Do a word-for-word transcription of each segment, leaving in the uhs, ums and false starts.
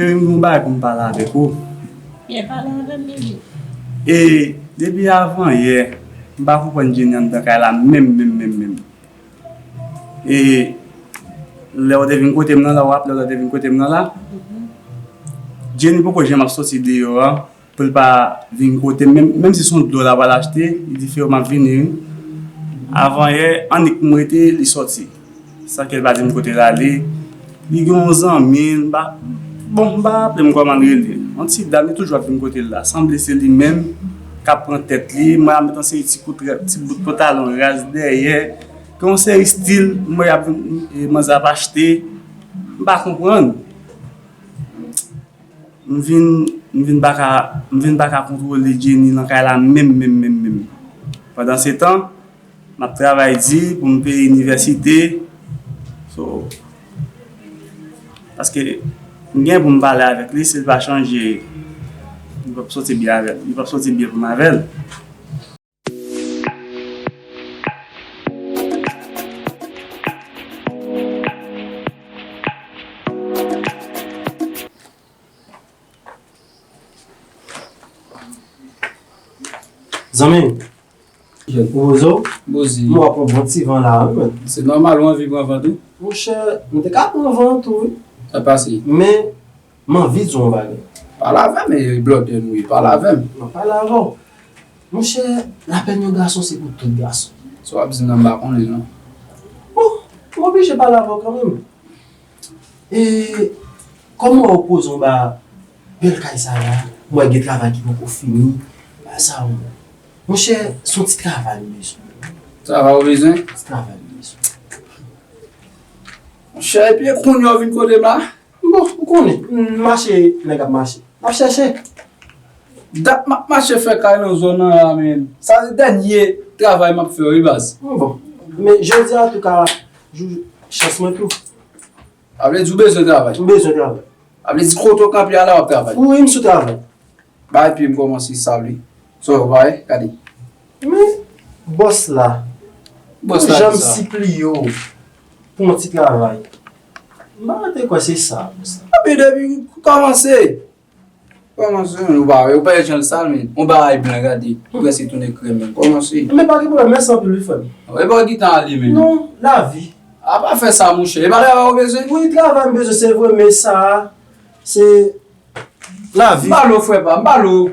Cheri, m gen yon bagay pou m pale avèk ou. Byen pale avè m, baby. E depi avan yè, m pa konprann Jenny anndan kay la menm, menm, menm, menm. E lè w te vin kote m nan la, w ap lè w te vin kote m nan la, Jenny poko janm ap soti deyò a pou l pa vin kote m, menm, menm si se yon dlo l ap al achte, li di, "Freo, m ap vini, wi." Avan yè, annik m rete, li soti. San ke l pa di m kote l ale. Li gen yon zanmi l, m pa, bon, m pa raple m kòman l rele. Yon ti dam, li toujou ap vin kote l la. Sanble se li menm k ap pran tèt li. M wè l ap met yon seri ti kout, ti bout pantalon raz dèyè. Gen yon seri stil, m wè y ap vin, e, manzè ap achte. M pa konprann. M vin, m vin pa ka, m vin pa ka kontwole Jenny nan kay la menm, menm, menm, menm. Pandansetan, m ap travay di pou m peye inivèsite. So, paske m gen pou m pale avèk li, si l pa chanje, li p ap soti byen avè l. Li p ap soti byen pou m avè l. Zanmi m, ou poze w? Poze. M wè w pran bon ti van la, wi, mwen. Se nòmal, ou anvi pran van tou? Monchè, m te ka pran van tou, wi. Sa pase? Men, m anvi di w yon bagay. Pale avè m, e blòdè nou ye, pale avè m. M ap pale avè w. Monchè, lapèn yon gason se pou tout gason. Sa w ap di m nan m pa konnen, non. Bon, m oblije pale avè w kanmenm. E kòman w poze w ba bèl kay sa la? M wè gen travay ki poko fini. Ba sa w. Monchè, se yon ti travay m bezwen. Travay ou bezwen? Ti travay m bezwen. Monchè, epi e kounye a w vin kote m la? Bon, ou konnen, m mache, nèg ap mache. M ap chèche. Dat m ap mache fè kay nan zòn nan la, men. Sa se dènye travay m ap fè, wi, baz. Bon. Men jodi a, antouka, jou chans mwen tou. Sa vle di ou bezwen travay? M bezwen travay. Sa vle di kote w kanpe a la, w ap travay? Wi, m sou travay. Bay pye m kòmanse sal, wi. Sa w wè, gade. Men, bòs la, bòs la janm sipliye w pou yon ti travay. M pa te kwè se sa, bòs la. Epi depi kòmanse, kòmanse, ou pa wè, ou pa wè jan l sal, men. Yon bagay blan, gade. Ou prèske tounen krèm, men. Kòmanse. Men pa gen pwoblèm, mèsi anpil, wi, frè m. E pa gentan ale, men. Non, lavi. A pa fè sa, monchè. E pa travay ou bezwen? Wi, travay m bezwen, se vre, men sa, se lavi. M pa lou, frè pa m, m pa lou.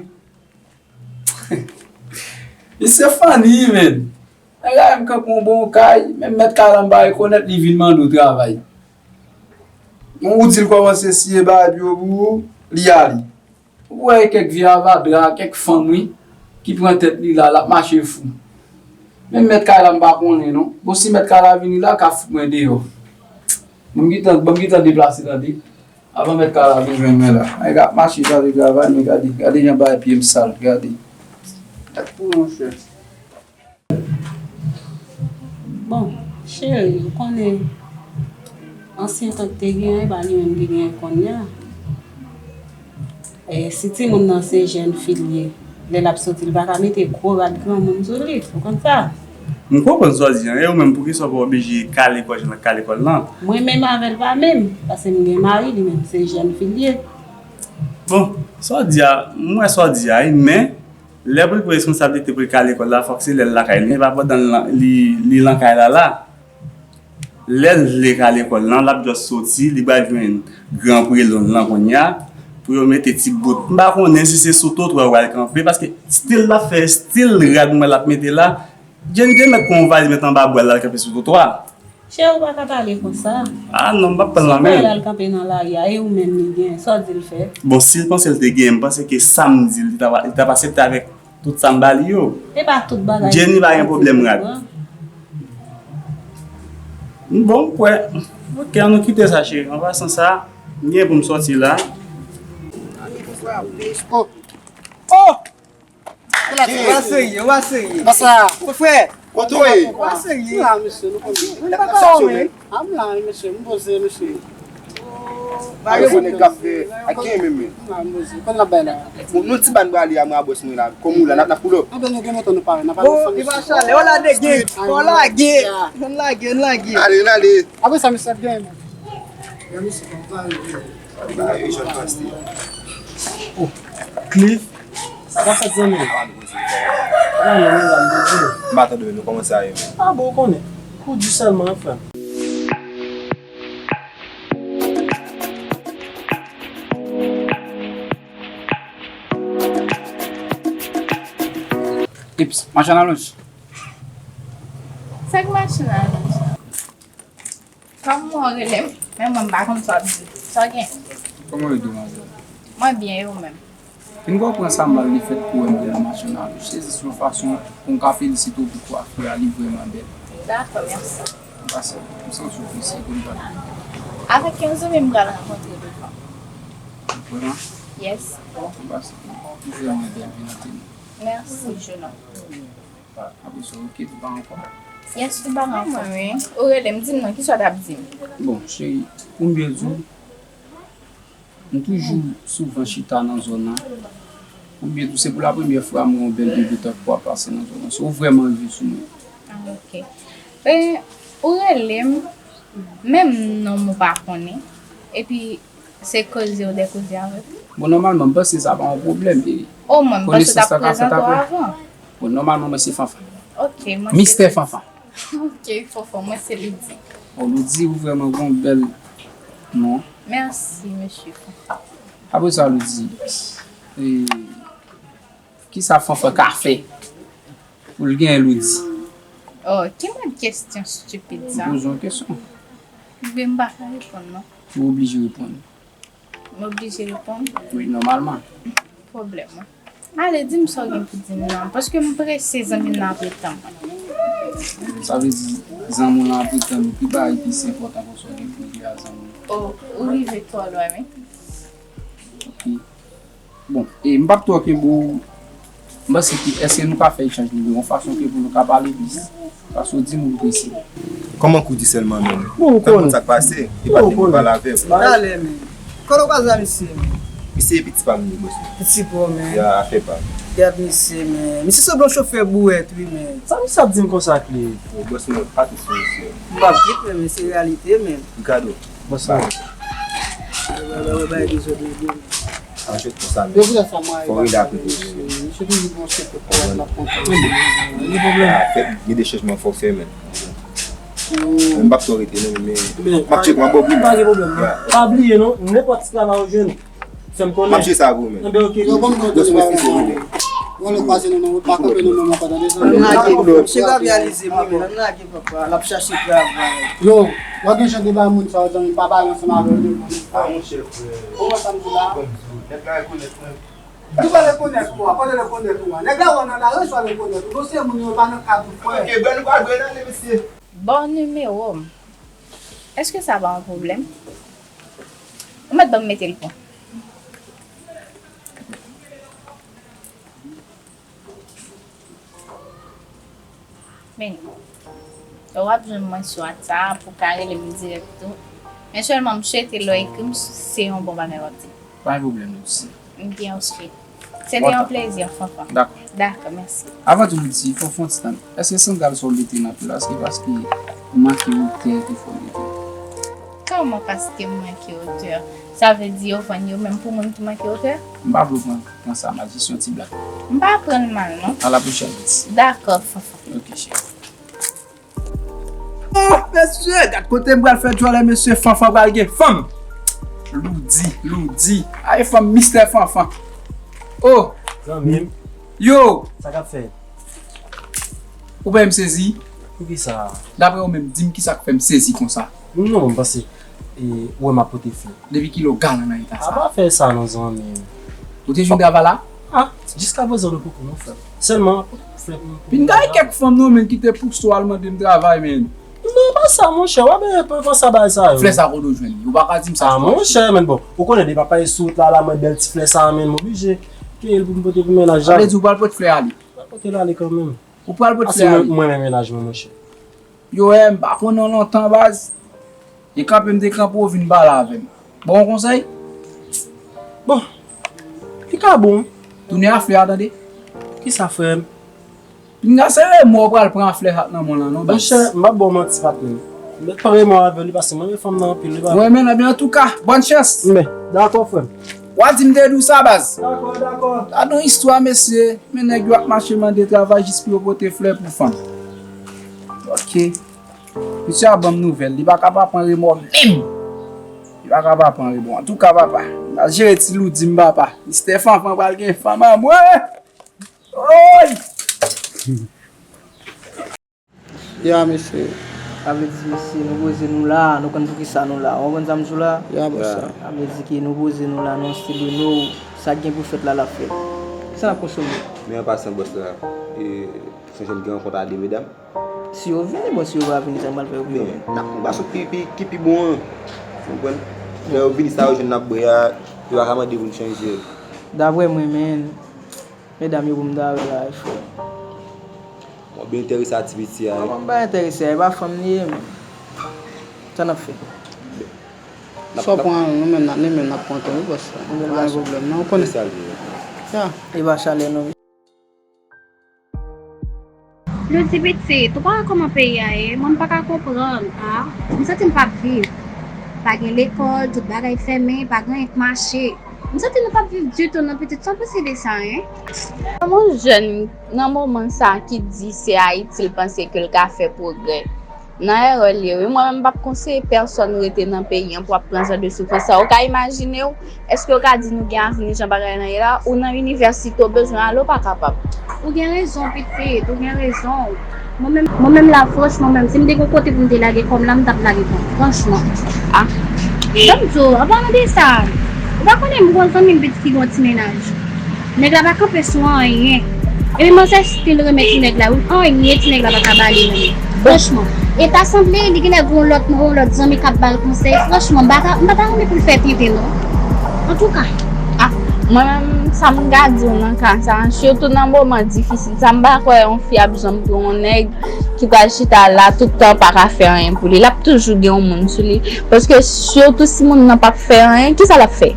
Misye funny, man. Nèg la menm kanpe yon bon kay, menm mèt kay la m pa rekonèt li vin mande w travay. Ou di l kòmanse siye bagay pou yo pou ou, li ale. Ou wè kèk vye avadra, kèk fanm, wi, ki pran tèt li la, l ap mache fou. Menm mèt kay la m pa konnen non. Bon, si mèt kay la vini la, ka fout mwen deyò. Ban m gentan, ban m gentan deplase, tande. Avan mèt kay la vin jwenn mwen la. Nèg ap mache, gade travay, men gade, gade jan bagay pye m sal, gade. Gad pou monchè. Bon, cheri, ou konnen, ansyen tan k te genyen, e pa li menm ki genyen kounye a. E si timoun nan se jèn fi l ye, lè l ap soti, li pa ka mete gwo rad granmoun sou li. Ou konn sa? M konprann sa w di an. E ou menm, poukisa w pa oblije kale kò w jan l ap kale kò l lan? Mwen menm avè l pa menm, paske m gen mari, li menm se jèn fi l ye. Bon, sa w di a, m wè sa w di a, wi, men lè pou l pran responsablite pou l kale kò l la, fòk se lè l lakay li, e pa pandan l, li, li lan kay la la. Lè l vle ka lekòl lan, l ap just soti, li pral jwenn gran prelon l lan kounye a, pou yo mete ti bout. M pa konnen si se sou twotwa yo pral kanpe, paske stil l ap fè, stil rad mwen l ap mete la, Jenny te mèt pran yon valiz mete anba bra l, l al kanpe sou twotwa. Cheri, ou pa ka pale konsa. Ah non, m p ap pran l nan men l. Si l al kanpe nan lari a, e ou menm li gen, sa w di l fè? Bon, si l panse l te gen, m panse ke sa m di l, li t ap, li t ap aksepte avèk tout sa m ba li yo. E pa tout bagay. Jenny pa gen pwoblèm rad. Bon, m kwè. Ok, ann nou kite sa, cheri. An pasan sa, m gen pou m sòti la. Oh! Oh! Ou pa serye, ou pa serye. Konsa. Mon frè. Kote w ye? Ou pa serye. La, mesye, nou konn. Ou pa ka wè. A m la, mesye, m poze, mesye. Bagay bon nèg k ap fè. A gen menm, men. M la, m poze. Konn l ap bay la. Bon, nou ti ban prale a, mwen a bòs mwen la. Kòm ou la, n ap, n ap pull up. Anben, nou gen moto, nou pare. N ap ale ansanm, mesye. Bon, li pa chale. Ou lage. Ou lage. Ann lage, ann lage. Ale, ann ale. Apre sa, mesye, ap gen. Gen mesye, konn pale. Ba, e jan l pase. Oh, Cliff, sa ka fèt, zanmi? Avan nou kontinye. Avan nou, nou la, nou kontinye. M pa tande nou, kòman sa ye menm? Ah bon, ou konnen. Ou di sèlman, frè m. Eps, machann alonj. Sa k machann alonj? Kòm ou rele m, men mwen m pa konn sa w ap di. Sa w gen? Kòman w ye, demwazèl? Mwen byen, e ou menm? Vin konprann sa mal lefèt ke w wè m vin nan machann alonj. Se jis yon fason pou m ka felisite w pou kwafi a, li vrèman bèl. Dakò, mèsi. M pase, m santi w prese, pou m pale. Avèk yon zanmi m pral rankontre devan. Vrèman? Yes. M pase, li vrèman bèl, vin antre nou. Mèsi, jenòm. Apre sa, ok, tou pa ankò. Yes, tou pa ankò. Mwen, wi. Ou rele m, di m non, kisa w t ap di m? Bon, cheri, pou m byen di w, m toujou souvan chita nan zòn nan. Pou m byen di w, se pou lapremyè fwa m wè yon bèl bebe tankou w ap pase nan zòn nan. So, ou vrèman rive sou mwen. Ah, ok. E, ou rele m, menm non m ou pa konnen. Epi, se koze ou te koze avèk li? Bon, nòmalman, m panse sa pa yon pwoblèm. E, omwen, m panse w t ap prezante w avan. Bon, nòmalman, mwen se Fanfan. Ok, mwen se Mistè Fanfan. Ok, Fanfan, mwen se Lidi. Oh, Lidi, ou vrèman gon bèl non. Mèsi, mesye Fanfan. Apre sa, Lidi, e, kisa Fanfan ka fè pou l genyen Lidi? Oh, ki mòd kesyon estipid sa? M poze yon kesyon. Ebyen, m pa ka reponn, non. Ou oblije reponn. M oblije reponn? Wi, nòmalman. Pwoblèm, wi. Ale, di m sa w gen pou di m nan, paske m prese, zanmi m nan ap ret tann mwen. Sa vle di, zanmi w lan ap ret tann ou, ki bagay ki pi enpòtan ke sa w gen pou di a zanmi w? Oh, ou rive twò lwen, wi. Ok. Bon, e m p ap twò kenbe w. M panse ke èske nou ka fè echanj nimewo yon fason ke pou nou ka pale plis? Paske w di m ou prese. Kòman kou di sèlman menm? Bon, ou konnen. Sa k pase? E pa te pou pale avè w. Talè, men. Kote w kwaze a misye, men? Misye e piti pa m li, bòs mwen. Piti pa w, men. Ya, afè pa m. Gad misye, men. Misye sanble yon chofè bouwèt, wi, men. Sa misye ap di m konsa, Cliff? Bòs mwen, pa tout sou misye. M p ap di, men, men se reyalite, men. Ricardo. Bòs mwen. Wè, wè, wè, bagay dezòde, men. Anchèt konsa, men. Fò rele apre pou misye. Misye toujou gon sèt pou kòrèk, l ap kontan. Gen pwoblèm. Fè, gen de chanjman fò fè, men. M p ap twò rete, non, men m ap tcheke, m ap ba w grenn. Pa gen pwoblèm, non. Pa bliye, non, nenpòt ti travay ou jwenn, fè m konnen. M ap jwe sa pou ou, men. Enben, ok. Yo, bon, bon, bon, bon, bon. Bon, nou kwaze nou nan wout, pa kanpe nou nan wout, pa tande sa. Ann lage, misye ka reyalize, mwen, men, ann lage, papa, l ap chache travay. Yo, w ap gen jan de bay moun sa yo, zanmi, m pa pale ansanm avè w de moun. Ah, monchè, frè. Ou wè sa m di la? Kòm di w, nèg la rekonèt mwen. Ki pa rekonèt ou a? Kote rekonèt ou a? Nèg la wè w nan lari, swa rekonèt ou. Nou se moun, yo pa nan kad ou, frè. Ok, ben, nou pa dwe nan ale, mesye. Ba w nimewo m. Èske sa pa yon pwoblèm? Ou mèt ban m mete l pou. Men, w ap jwenn mwen sou WhatsApp, ou ka rele m dirèk tou. Men sèlman, m swete lè w ekri m, se yon bon bagay w ap di. Pa gen pwoblèm, Lucy. M byen, oske. Se te yon plezi, Fanfan. Dakò. Dakò, mèsi. Avan tou, Lucy, fò w fè yon ti tan. Èske sandal sa w mete nan pye w la, se paske ou manke wotè ki fè w mete l? Kòman paske m manke wotè? Sa vle di yo vann yo menm pou moun ki manke wotè? M pa vle w pran, pran sa mal, jis yon ti blag. M pa pran l mal, non. A la pwochèn, Lucy. Dakò, Fanfan. Ok, cheri. Oh, mesye, gad kote m pral fè djòlè, mesye, Fanfan pral gen fanm. Loudi, Loudi. Ay, fanm, mistè Fanfan. Oh. Zanmi m. Yo. Sa k ap fèt? Ou pa wè m sezi? Poukisa? Daprè ou menm, di m kisa k fè m sezi konsa? Non, m panse, e, ou wè m ap pote flè. Depi kilè w galan nan eta sa? A pa fè sa non, zanmi m. Ou te jwenn travay la? Ah, jiskaprezan nou poko non, frè m. Sèlman, pote flè pou mwen. Vin gade kèk fanm non, men, ki te pouse w al mande m travay, men. Non, pa sa, monchè, w ap pran sa bay sa yo. Flè sa kote w jwenn li? Ou pa ka di m sa. Ah, monchè, men bon, ou konnen depi papa e sou wout la, la, mwen bèl ti flè sa, men m oblije kenbe l pou m pote pou mennaj la. Sa vle di ou pral pote flè ale? Mwen pote l ale kanmenm. Ou pral pote flè ale? Mwen, mwen men mennaj mwen, monchè. Yo, eh, m pa konnen w lontan, baz. E kanpe m te kanpe w vin pale avè m. Bon konsèy? Bon, li ka bon. Tounen a flè a, tande. Kisa, frè m? Pinga, se remò w pral pran a flè sa k nan men w lan, non, baz. Monchè, m p ap ba w manti, patnè. Mèt pa renmen avè li, paske mwen renmen fanm nan anpil, li pa. Mwen menm, ebyen, antouka, bòn chans. Men, dakò, frè m. W a di m te di w sa, baz. Dakò, dakò. Gade yon istwa, mesye. Men nèg yo ap mache mande travay jis pou yo pote flè pou fanm. Ok. Misye a ban m nouvèl. Li pa ka pa pran remò menm. Li pa ka pa pran remò. Antouka, papa, n a jere ti loudi m, papa. Mistè Fanfan pral gen fanm an mwen. Oy! Ya, mesye. Sa vle di, mesye, nou poze nou la, nou konn poukisa nou la. Ou konprann sa m di w la? Ya, bòs la. Sa vle di ke nou poze nou la, nou an Stebeno, sa k gen pou fèt la, l ap fèt. Kisa n ap konsome? Men an pasan, bòs la, e, se jèn ki rankont a de medam. Si yo vini, bon, si yo pa vini, sa m pral fè yo pou yo menm? N ap pran sot ki pi, ki pi bon an. Ou konprann? Lè yo vini, sa yo jwenn n ap bwè a, yo pa ka mande pou n chanje. Daprè mwen, men, medam yo pou m ta wè la, frè. Mwen byen enterese a ti piti a, wi. Mwen pa enterese a, e pa fanm li ye, men. Sa n ap fè? Sa w pran, nou menm, n ap, nou menm, n ap pran tan, wi, bòs la. Pa gen pwoblèm, non, ou konnen. Espesyal, wi. Ya. E pa chalè, non. Yo di pitit, ou pa wè kòman peyi a ye? Mwen, m pa ka konprann, a. M santi m p ap viv. Pa gen lekòl, tout bagay fèmen, pa gen anyen k mache. M santi nou p ap viv ditou non pitit, sa w panse de sa, en? Kòm yon jèn nan moman sa ki di se Ayiti l panse ke l ka fè pwogrè, nan erè l ye, wi. Mwen menm, m p ap konseye pèsòn rete nan peyi an pou ap pran jan de soufrans sa. Ou ka imajine w, èske w ka di nou gen avni jan bagay lan ye la? Ou nan inivèsite, w bezwen ale, w pa kapab. Ou gen rezon, pitit, ou gen rezon. Mwen menm, mwen menm la, franchman, menm, si m te gen kote pou m te lage kò m la, m t ap lage kò m, franchman. A. Ban m di w, an palan de sa, ou pa konnen m gon zanmi m pitit ki gon ti mennaj. Nèg la pa kanpe sou anyen. Epi manzè still renmen ti nèg la, wi. Anyen ti nèg la pa ka ba li menm. Franchman. E ta sanble, li genlè gon lòt, yon lòt zanmi k ap ba l konsèy. Franchman, m pa ta, m pa ta renmen pou l fè tenten, non. Antouka. A, mwen menm, sa m ka di w nan ka sa, sitou nan moman difisil sa, m pa kwè yon fi ap janm pran yon nèg ki pral chita la tout tan pa ka fè anyen pou li. L ap toujou gen yon moun sou li. Paske sitou si moun nan p ap fè anyen, kisa l ap fè?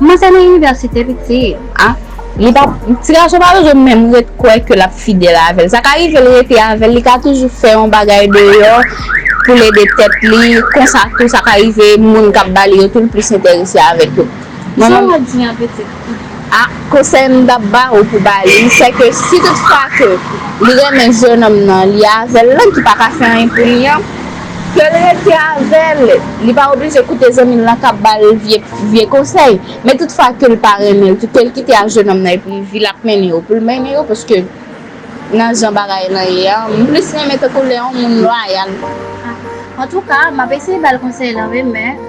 Manzè nan inivèsite, pitit. A, li pa, ti gason pa bezwen menm ret kwè ke l ap fidèl avè l. Sa ka rive l rete avè l, li ka toujou fè yon bagay deyò pou l ede tèt li. Konsa tou, sa ka rive moun k ap ba li yo tou, l plis enterese avèk yo. Mwen menm, a, konsèy m t ap ba ou pou ba li, se ke si tout fwa ke li renmen jennonm nan, li avè l lan ki pa ka fè anyen pou li an, ke l rete avè l. Li pa oblije koute zanmi l lan k ap ba l vye, vye konsèy. Men tout fwa ke l pa renmen l tou, ke l kite ak jennonm nan epi vi l ap mennen yo pou l mennen yo, paske nan jan bagay lan ye a, m plis renmen tankou lè yon moun lwayal. Antouka, m ap eseye ba l konsèy lan, wi, men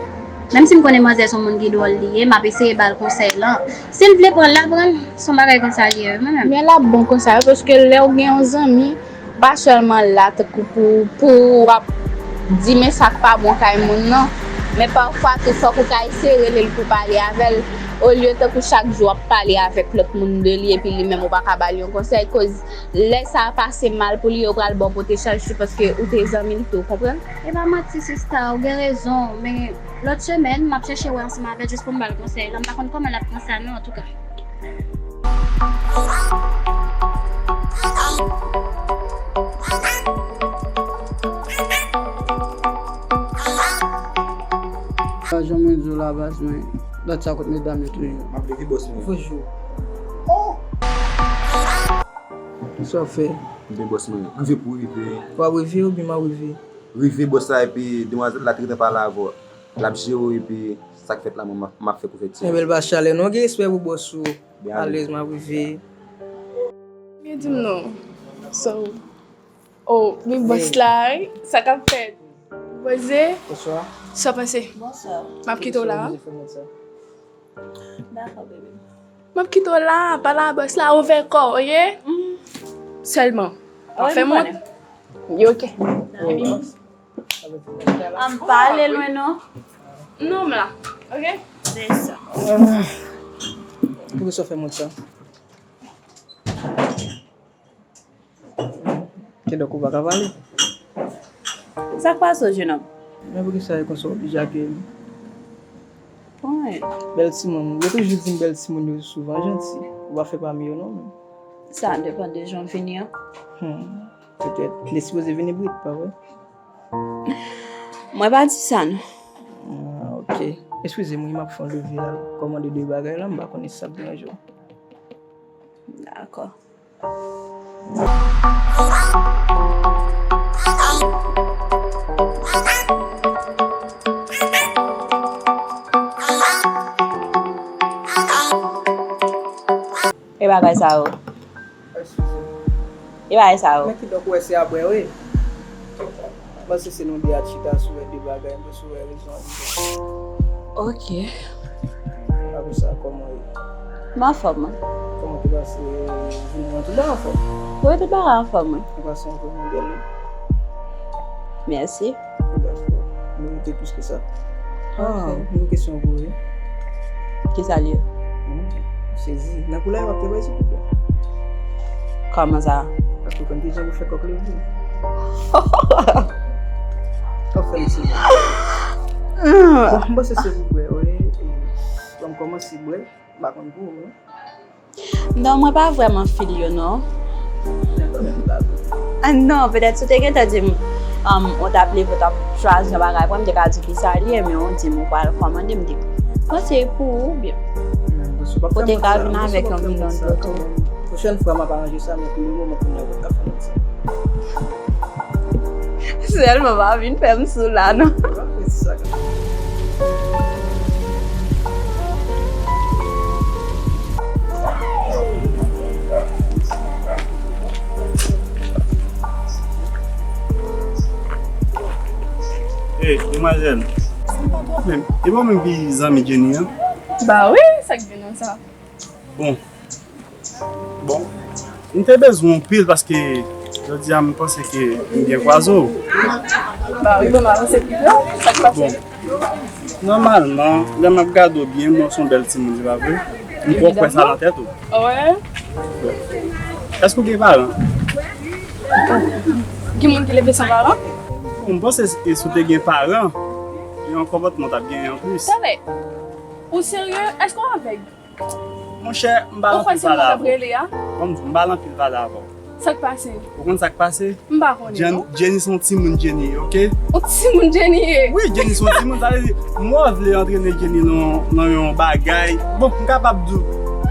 menm si m konnen manzè se yon moun ki dwòl li ye, m ap eseye ba l konsèy lan. Si l vle pran l, l a pran l. Se yon bagay konsa li ye, wi, mwen menm. Men l ap bon konsa, wi, paske lè w gen yon zanmi, pa sèlman la tankou pou, pou w ap di men sa k pa bon kay moun nan, men pafwa tou fòk ou ka eseye rele l pou pale avè l, olye tankou chak jou w ap pale avèk lòt moun de li epi li menm ou pa ka ba l yon konsèy, koz lè sa pase mal pou li, yo pral ba w pote chaj tou paske ou te zanmi l tou, konprann? E pa manti, sista, ou gen rezon, men lòt semèn, m ap chèche wè ansanm avè l jis pou m ba l konsèy la. M pa konn kòman l ap pran sa, non, antouka. Sa jan mwen di w la, baz, men dat sa kot medam yo toujou. M ap leve bòs mwen. Bonjou. Sa w fè? M byen bòs mwen. Rive pou rive. W ap rive oubyen m ap rive? Rive bòs la epi demwazèl la te gentan pale avè w. L ap jere w epi sa k fèt la mwen m ap, m ap fè pou fèt ti. Enben l pa chalè non, gen respè pou bòs ou. Alèz m ap rive. Byen di m non. So, oh, men bòs la, wi. Sa k ap fèt? Poze. Bonswa. Sa w panse? Bonswa. M ap kite w la. Dakò, baby. M ap kite w la, pale a bòs la, ouvè kò w, oke? Sèlman. Pa fè m wont. Yo, oke. An pa ale lwen non. Non, m la, oke? Se sa. Poukisa w fè m wont sa? Kidonk ou pa ka pale. Sa k pase w, jenòm? Men poukisa e konsa w oblije akyeyi m? Bon, e. Bèl timoun. Yo toujou di m bèl timoun yo souvan janti. Ou pa fè pami yo non, men. Sa depann de jan w vini an. Hmm. Petèt. Li sipoze vini brit, pa vre? Mwen pa di sa, non. Ah, ok. Eskize m, wi, m ap fè yon leve la, kòmande de bagay la, m pa konnen si sa ap deranje w. Dakò. E bagay sa yo. Eskize. E bagay sa yo. Men kidonk ou wè se a bwè wi. Mwen panse se nou de a t chita sou wè de bagay, mwen sou wè rezon an. Ok. Apre sa, kòman w ye? M anfòm, wi. Kòman te pase jounen an? Tout bagay anfòm? Wi, tout bagay anfòm, wi. Ou pase anfòm, bèl, wi. Mèsi. Dakò. Merite plis ke sa. Ah, ok. Yon kesyon pou ou, wi. Kisa l ye? Hmm, m sezi. Nan koulè w ap travay, silvouplè? Kòman sa? Paske w konn kijan pou fè kòk leve. W ap fè m sezi. Bon, m panse se pou bwè, wi. E, bon, m kòmanse bwè. M pa konn pou ou, non. Non, mwen pa vrèman feel yo, non. Ah, non, petèt si w te gentan di m, um, ou t ap leve, ou t ap chwazi yon bagay pou mwen, m te ka di w kisa l ye, men ou di m ou pral kòmande, m te panse e pou ou, oubyen ou te ka vin avèk yon milyon dòt tou. Pwochèn fwa, m ap aranje sa, men pou le moman, kounye a, ou pa ka fè m sa. Sèlman pa vin fè m sou la, non. Ey, demwazèl. Men, e pa ou menm ki zanmi Jenny an? Ba wi, sa k gen nan sa? Bon. Bon. M te bezwen w anpil paske jodi a m panse ke m byen kwaze w. Ba wi, bon, m avanse pito. Sa k pase? Bon. Nòmalman, lè m ap gade w byen, m wè w se yon bèl timoun, se pa vre? M kwè w kwè sa nan tèt ou. Evidaman. Wè. Bon. Èske w gen paran? Gen moun ki leve san paran? Bon, m panse si, si w te gen paran, gen yon konpòtman w t ap genyen anplis. Talè, ou serye? Èske w avèg? Monchè, m pa anpil pale avè w. Ou kwè se mwen k ap rele a? Kòm di, m pa anpil pale avè w. Sa k pase? Ou konn sa k pase? M pa konnen, non. Jenny se yon timoun Jenny, ok? Yon timoun Jenny ye? Wi, Jenny se yon timoun, sa vle di, m wè w vle antrene Jenny nan, nan yon bagay. Bon, m kapab di w,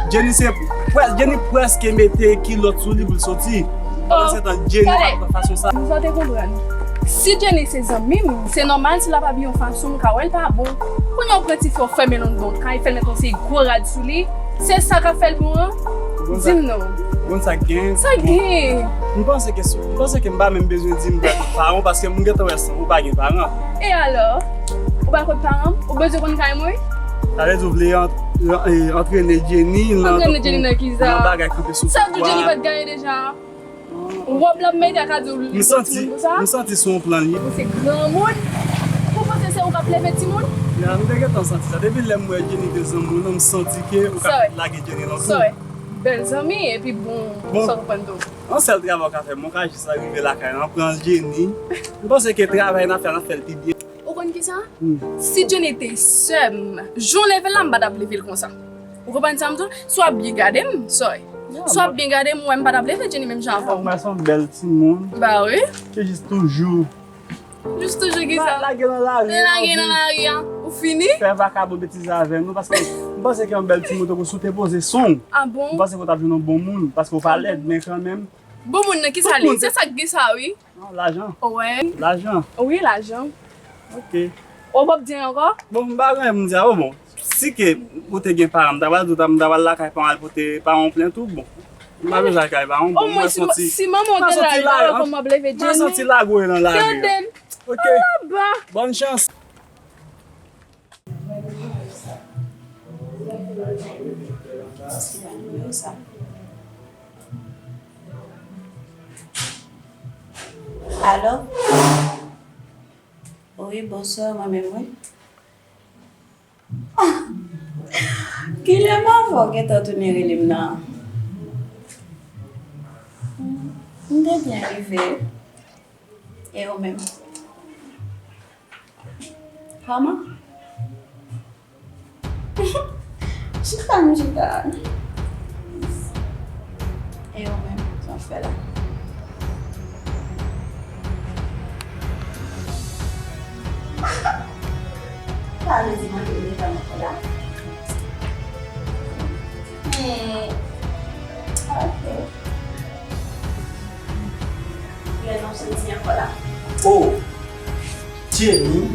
Jenny se prè-, Jenny prèske mete kilòt sou li pou l soti. Pandan se tan, Jenny pa t nan fason sa. M santi konprann. Si Jenny se zanmi m, se nòmal si l ap abiye yon fason m ka wè l pa bon. Kounye a w pran tifi w fèmen l anndan yon kay, fè l met yon seri gwo rad sou li. Se sa k ap fè l bon an? Di m non. Ou konn sa k gen? Sa k gen? M panse ke, m panse ke m pa menm bezwen di m pa gen paran paske m gentan wè san ou pa gen paran. E alò? Ou pa kwè paran m? Ou bezwen konn kay mwen? Sa vle di w vle ant-, e, antrene Jenny nan, antrene Jenny nan kisa? Nan bagay kanpe sou pouvwa. Sa di w Jenny pa t genyen deja? Wòb l ap mete a ka di w li se timoun pou sa? M santi se yon plan li ye. Ou se granmoun? Ou panse se ou k ap leve timoun? Ya, m te gentan santi sa. Depi lè m wè Jenny te zanmi w nan, m santi ke ou ka lage Jenny nan tou. Sòy. Bèl zanmi, epi bon, sa w konprann tou. Yon sèl travay w ka fè, m ka jis rive lakay lan, pran Jenny. M panse ke travay n ap fè, n ap fè l pi byen. Ou konn kisa? Hmm. Si Jenny te sè m, jan w leve l la, m pa t ap leve l konsa. Ou konprann sa m di w? Si w ap byen gade m, sòy. Si w ap byen gade m, ou wè m pa t ap leve Jenny menm jan avè w. Mwen se yon bèl timoun. Ba wi. Ki jis toujou. Jis toujou kisa? Lage nan lari a. Lage nan lari a. Ou fini? Fè vakabon betiz avè nou, paske m panse ke yon bèl timoun, tankou si w te poze son w. Ah bon? M panse ke w t ap jwenn yon bon moun, paske w pa lèd, men kanmenm. Bon moun nan kisa li? Se sa k gen sa wi. Non, lajan. Wè. Lajan. Wi, lajan. Ok. Ou p ap di anyen ankò? Bon, m pa gen anyen pou m di a, bon. Si ke ou te gen paran, m ta pral di w, m ta pral lakay paran, al pote paran w plent ou, bon. M pa bezwen al kay paran, bon, mwen santi, si manman w te la, li pa wè kòman m ap leve Jenny. Mwen santi lage w nan lari a. Tande. Ok. Bòn chans. Alo? Wi, bonswa, mwen menm, wi. Kilè m avè w gentan tounen rele m nan? M te byen rive. E ou menm? Kòman? Chita, m chita. E ou menm, sa w fè la? Sa vle di mwen te mete m ankò la. Men, ok. Gen yon soti ankò la. Oh, Jenny,